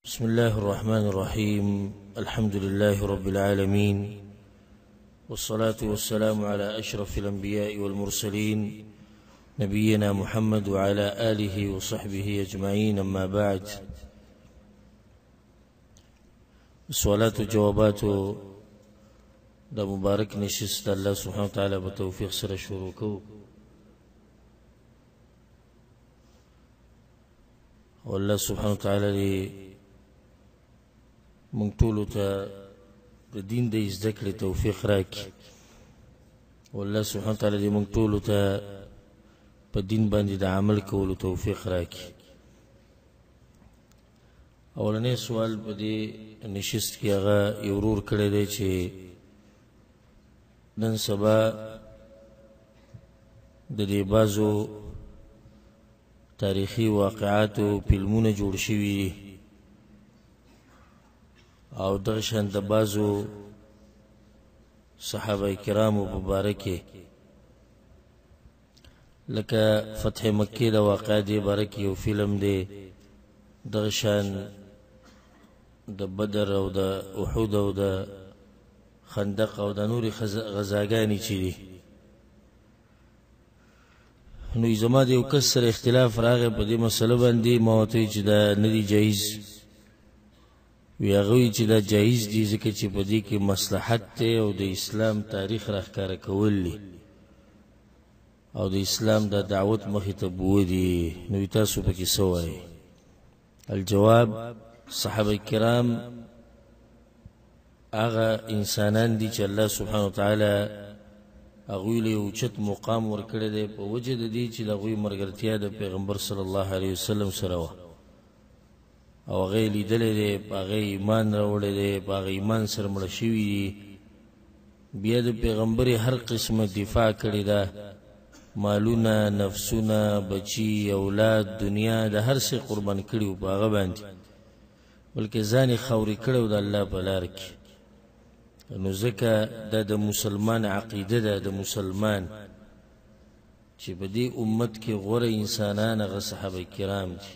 بسم الله الرحمن الرحيم. الحمد لله رب العالمين، والصلاة والسلام على أشرف الأنبياء والمرسلين، نبينا محمد وعلى آله وصحبه أجمعين، أما بعد. سوالات وجوابات د مبارک نشست الله سبحانه وتعالی په توفیق سره شروع کوو. او الله سبحانه وتعالی دې موږ ټولو ته د دین د زده کړې توفیق راکړي، او الله سبحانه وتعالی دې موږ ټولو ته په دین باندې د عمل کولو توفیق راکړي. اولنی سوال په دې نشست کې هغه یو ورور کړی دی چې نن سبا د دې بعضو تاریخي واقعاتو فلمونه جوړ شوي دي، او دغه شان د بعضو صحابه کرامو په باره کې، لکه فتح مکې د واقعه دې باره کې یو فلم دی، دغه شان د بدر او د احد او د خندق او د نورې غزاګانې چې دي. نو زما د یو کس سره اختلاف راغی په دې مسله باندې، ما ورته وویل چې دا نه دي جایز. وی هغه وایي چې دا جایز دي، ځکه چې په دې کې مصلحت دی او د اسلام تاریخ راښکاره کول دي او د اسلام د دعوت مخې ته بوه دي. نو تاسو پکې څه وایئ؟ الجواب: صحابه کرام هغه انسانان دي چې الله سبحانه وتعالی هغوی له یو اوچت مقام ورکړی دی، په وجه د دې چې د هغوی ملګرتیا د پیغمبر صلی الله علیه وسلم سره وه او هغه یې لیدلی دی، په هغه یې ایمان راوړی دی، په هغه ایمان سره مړه شوي دي. بیا د پیغمبر یې هر قسمه دفاع کړې ده، مالونه، نفسونه، بچي، اولاد، دنیا، د هر څه قربان کړي وو په هغه باندې، بلکې ځان یې خاورې کړی و د الله په لار کې. نو ځکه دا د مسلمان عقیده ده، د مسلمان چې په دې امت کې غوره انسانان هغه صحابه کرام دي،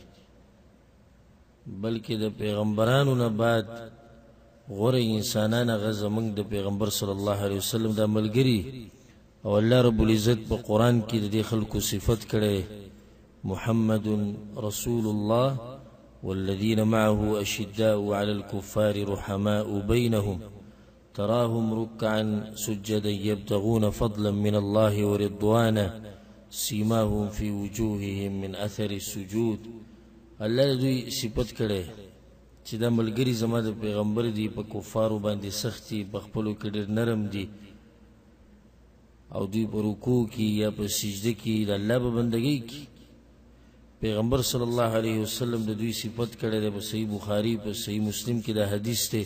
بلکې د پیغمبرانو نه بعد غوره انسانان هغه زمونږ د پیغمبر صلی الله علیه وسلم دا ملګري. او الله رب العزت په قرآن کې د دې خلکو صفت کړی: محمد رسول الله والذين معه أشداء على الكفار رحماء بينهم تراهم ركعا سجدا يبتغون فضلا من الله ورضوانا سيماهم في وجوههم من أثر السجود. الله دوی صفت کړی چې دا ملګري زما د پیغمبر دي، په کفارو باندې سختي، په خپلو کې ډېر نرم دي، او دوی په رکوع کې یا په سجده کې د الله په بندګۍ کې. پیغمبر صلی الله علیه وسلم د دوی صفت کړی دی په صحیح بخاري، په صحیح مسلم کې دا حدیث دی: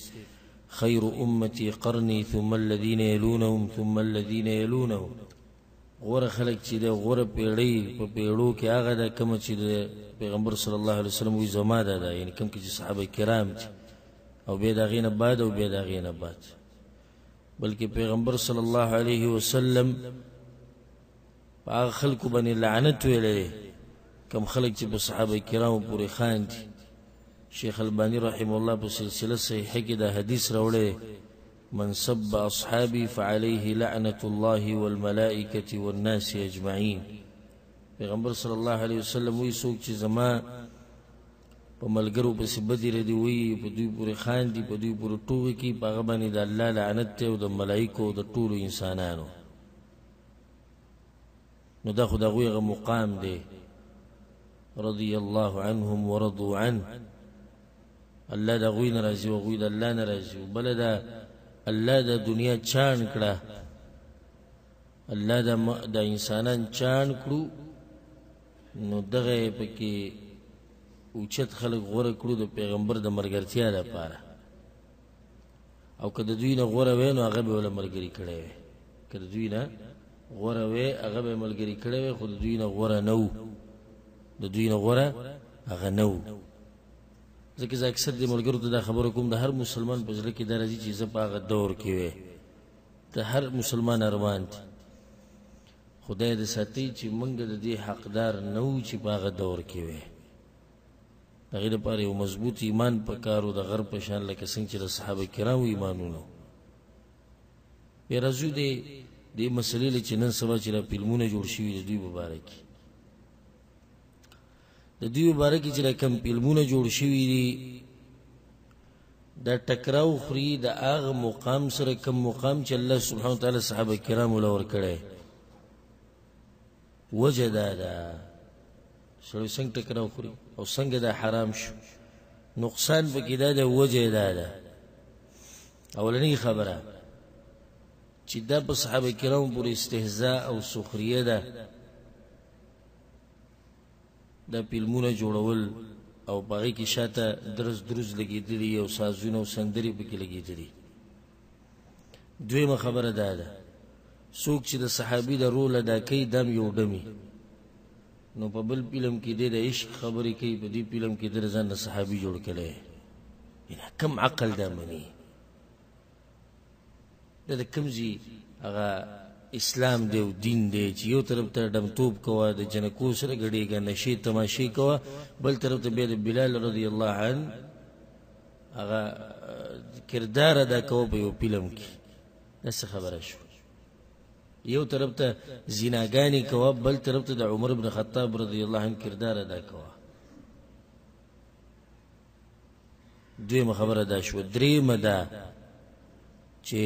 خیر امتي قرني ثم الذين يلونهم ثم الذين يلونهم. غوره خلک چې دی، غوره پیړۍ په پیړو کې هغه ده کومه چې د پیغمبر صلی الله علیه وسلم وایي زما ده ده، یعنې کوم کې چې صحابه کرام دي، او بیا د هغې نه بعد او بیا د هغې نه بعد. بلکې پیغمبر صلی الله علیه وسلم په هغه خلکو باندې لعنت ویلی دی کوم خلک چې په صحابه کرامو پورې خاندي. شیخ الباني رحمه الله په سلسله صحیحه کې دا حدیث راوړی: من سب أصحابي فعليه لعنة الله والملائكة والناس أجمعين. پیغمبر صلی الله علیه وسلم وایي څوک چې زما په ملګرو پسې بدې ردې وایي، په دوی پورې خاندي، په دوی پورې ټوغې کوي، په هغه باندې د الله لعنت دی او د ملایکو او د ټولو انسانانو. نو دا خو د هغوی هغه مقام دی، رضی الله عنهم ورضوا عنه. الله د هغوی نه راضي او هغوی د الله نه راضي. بله دا الله د دنیا چاڼ کړه، الله د انسانان چاڼ کړو، نو دغه یې پکې اوچت خلک غوره کړو د پیغمبر د ملګرتیا لپاره. او که د دوی نه غوره وی نو هغه به وله ملګري کړی وی، که د دوی نه غوره وی هغه به ملګري کړی وی، خو د دوی نه غوره نه وو، د دوی نه غوره هغه نه وو. ځکه زه اکثر دې ملګرو ته دا خبره کوم، د هر مسلمان په زړه کې دا راځي چې زه په هغه دور کې وی، د هر مسلمان ارمان دی. خدای دې ساتي چې موږ د دې حقدار نه وو چې په هغه دور کې وی. د هغې دپاره یو مضبوط ایمان پکار و، د غر په شان، لکه څنګه چې د صحابه کرامو ایمانونه. بیا راځو دې مسلې له چې نن سبا چې دا فلمونه جوړ شوي د دوی په باره کې، د دوی په باره کې چې دا کوم فلمونه جوړ شوي دي، دا ټکراو خوري د هغه مقام سره کوم مقام چې الله سبحانه وتعالی صحابه کرامو له ورکړی. وجه دا ده سړی څنګه ټکراو خوري او څنګه دا حرام شو، نقصان پکې دا ده، وجه دا ده. اولنۍ خبره چې دا په صحابه کرامو پورې استهزاء او سخریه ده، دا فلمونه جوړول او په هغې کې شاته درز دروز لګېدلي او سازونه او سندرې پکې لګېدلي. دویمه خبره دا ده، څوک چې د صحابي د رول ادا کوي دا هم یو ډمي، نو په بل فلم کې دی د عشق خبرې کوي، په دې فلم کې دی ځان د صحابي جوړ کړی. کم عقل دا مني؟ دا د کوم ځای هغه اسلام دی او دین دی چې یو طرف ته ډمتوب کوه، د جنکو سره ګډېږه، نشې تماشې کوه، بل طرف ته بیا د بلال رضی الله عنه هغه کردار ادا کوه په یو فلم کې. دا څه خبره شوه؟ یو طرف ته زیناګانې کوه، بل طرف ته د عمر بن خطاب رضی الله عنه کردار ادا کوه. دویمه خبره دا شوه. درېیمه دا چې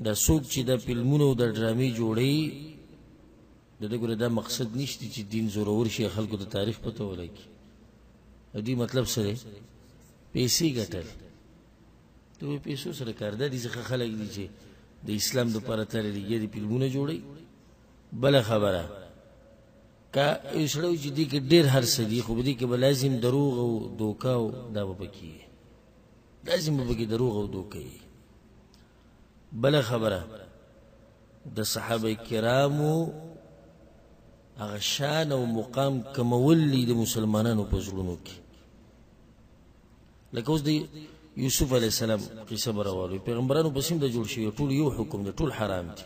دا څوک چې دا فلمونه او دا ډرامې جوړوي، د ده ګوره دا مقصد نشته چې دین زورور شي، خلکو ته تاریخ پته ولګي. د دوی مطلب څه دی؟ پیسې ګټل. ته وایې پیسو سره کار. دا داسې ښه خلک دي چې د اسلام دپاره تللی دي، یا دې فلمونه جوړوي. بله خبره، که یو سړی وي چې دې کې ډېر هر څه دي، خو په دې کې به لازم دروغ او دوکه او دا به پکې وي، لازم به پکې دروغ او دوکه وي. بله خبره، د صحابه کرامو هغه شان او مقام کمول دي د مسلمانانو په زړونو کې. لکه اوس د یوسف علیه السلام قصه به راوالو، پیغمبرانو پسې هم دا جوړ شوي، ټول یو حکم دی، ټول حرام دي.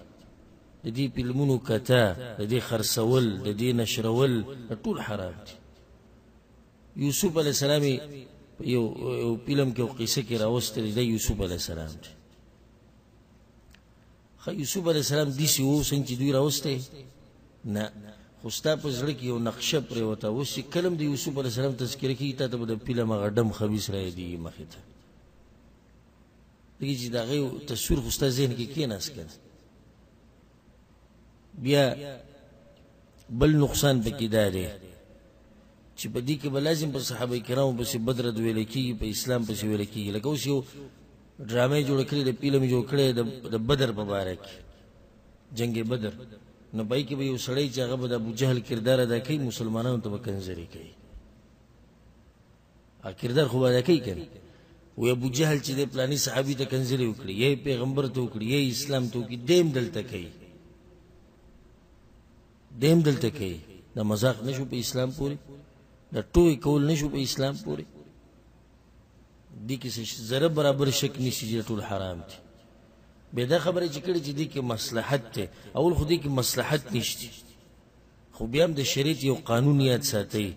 د دې فلمونو کته، د دې خرڅول، د دې نشرول، دا ټول حرام دي. یوسف علیه السلام یو فلم کې او قصه کې راوستلی، دا یوسف علیه السلام دی. ښه، یوسف علیه السلام داسې و څنګه چې دوی راوستی نه، خو ستا په زړه کې یو نقشه پرېوته. اوس چې کله هم د یوسف علیه السلام تذکره کېږي، تا ته به د فلم هغه ډم خبیث رایادېږي مخې ته، ځکه چې د هغې تصویر خو ستا ذهن کې کېناست که نه. بیا بل نقصان پکې دا دی چې په دې کې به لازم په صحابه کرامو پسې بد رد ویل کېږي، په اسلام پسې ویل کېږي. لکه اوس یو ډرامه یې جوړه کړې، د فلم یې جوړ کړی د بدر په باره کې، جنګ بدر، نو په هغې کې به یو سړی چې هغه به د ابو جهل کردار ادا کوي، مسلمانانو ته به کنځلې کوي. هغه کردار خو به ادا کوي که نه؟ وایي ابو جهل چې دی پلاني صحابي ته کنځلې وکړي، یا یې پیغمبر ته وکړي، یا یې اسلام ته وکړي، دی هم دلته کوي، دی هم دلته کوي. دا مذاق نه شو په اسلام پورې، دا ټوکې کول نه شو په اسلام پورې. دې کې څه ذره برابر شک نشي چې ټول حرام دي. بیا دا خبره چې کړې چې دې کې مصلحت دی، اول خو دې کې مصلحت نشته، خو بیا هم د شریعت یو قانون یاد ساتئ،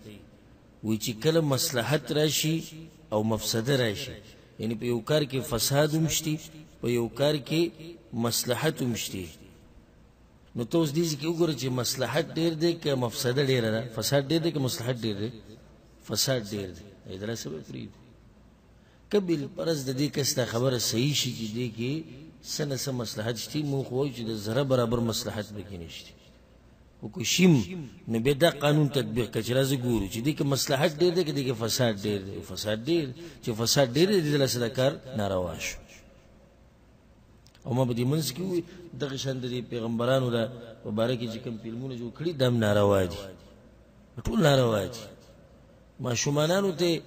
وایي چې کله مصلحت راشي او مفسده راشي، یعنی په یو کار کې فساد هم شته، په یو کار کې مصلحت هم شته، نو ته اوس دې ځای کې وګوره چې مصلحت ډېر دی که مفسده ډېره ده، فساد ډېر دی که مصلحت ډېر دی؟ فساد ډېر دی. ای درا څه به پرېږدو؟ که بالفرض د دې کس دا خبره صحیح شي چې دې کې څه نه څه مصلحت شته، موږ خو وایو چې د ذره برابر مصلحت پکې نشته، خو که شیم نو بیا دا قانون تطبیق کړه چې راځه ګورو چې دې کې مصلحت ډېر دی که دې کې فساد ډېر دی. فساد ډېر، چې فساد ډېر دی، دې له دا کار ناروا شو. او ما په دې منځ کې وویل دغه شان د دې پیغمبرانو د په باره کې چې کوم فلمونه جوړ کړي دا هم ناروا دي، ټول ناروا دي. ماشومانانو ته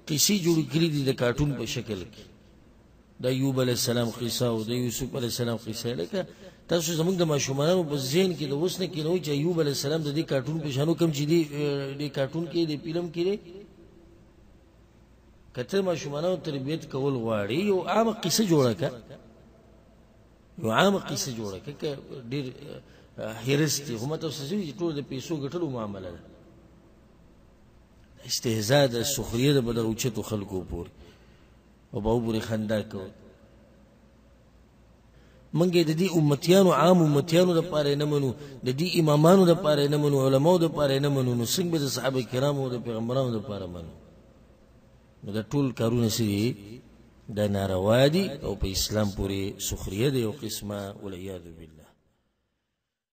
قصې جوړې کړي دي د کارټون په شکل کې، د ایوب علیه السلام قصه او د یوسف علیه السلام قصه. لکه تاسو زموږ د ماشومانانو په ذهن کې د اوس نه کېنوئ چې ایوب علیه السلام د دې کارټون په شانو کوم چې دې کارټون کې دې فلم کې دی. که ته ماشومانانو تربیت کول غواړې، یو عامه قصه جوړه کړه، یو عامه قصه جوړه کړه، که ډېر حرص دی، خو ما تاسو ته ویلي چې ټول د پیسو ګټلو معامله ده. استهزاء ده، سخریه ده په دغه اوچتو خلکو پورې او په هغو پورې خندا کوي. مونږ د دې امتیانو، عام امتیانو دپاره یې نه منو، د دې امامانو دپاره یې نه منو، علماو دپاره یې نه منو، نو څنګه به د صحابه کرامو او د پیغمبرانو دپاره منو؟ نو دا ټول کارونه څه دي؟ دا ناروا دي او په اسلام پورې سخریه ده یو قسمه، والعیاذ بالله.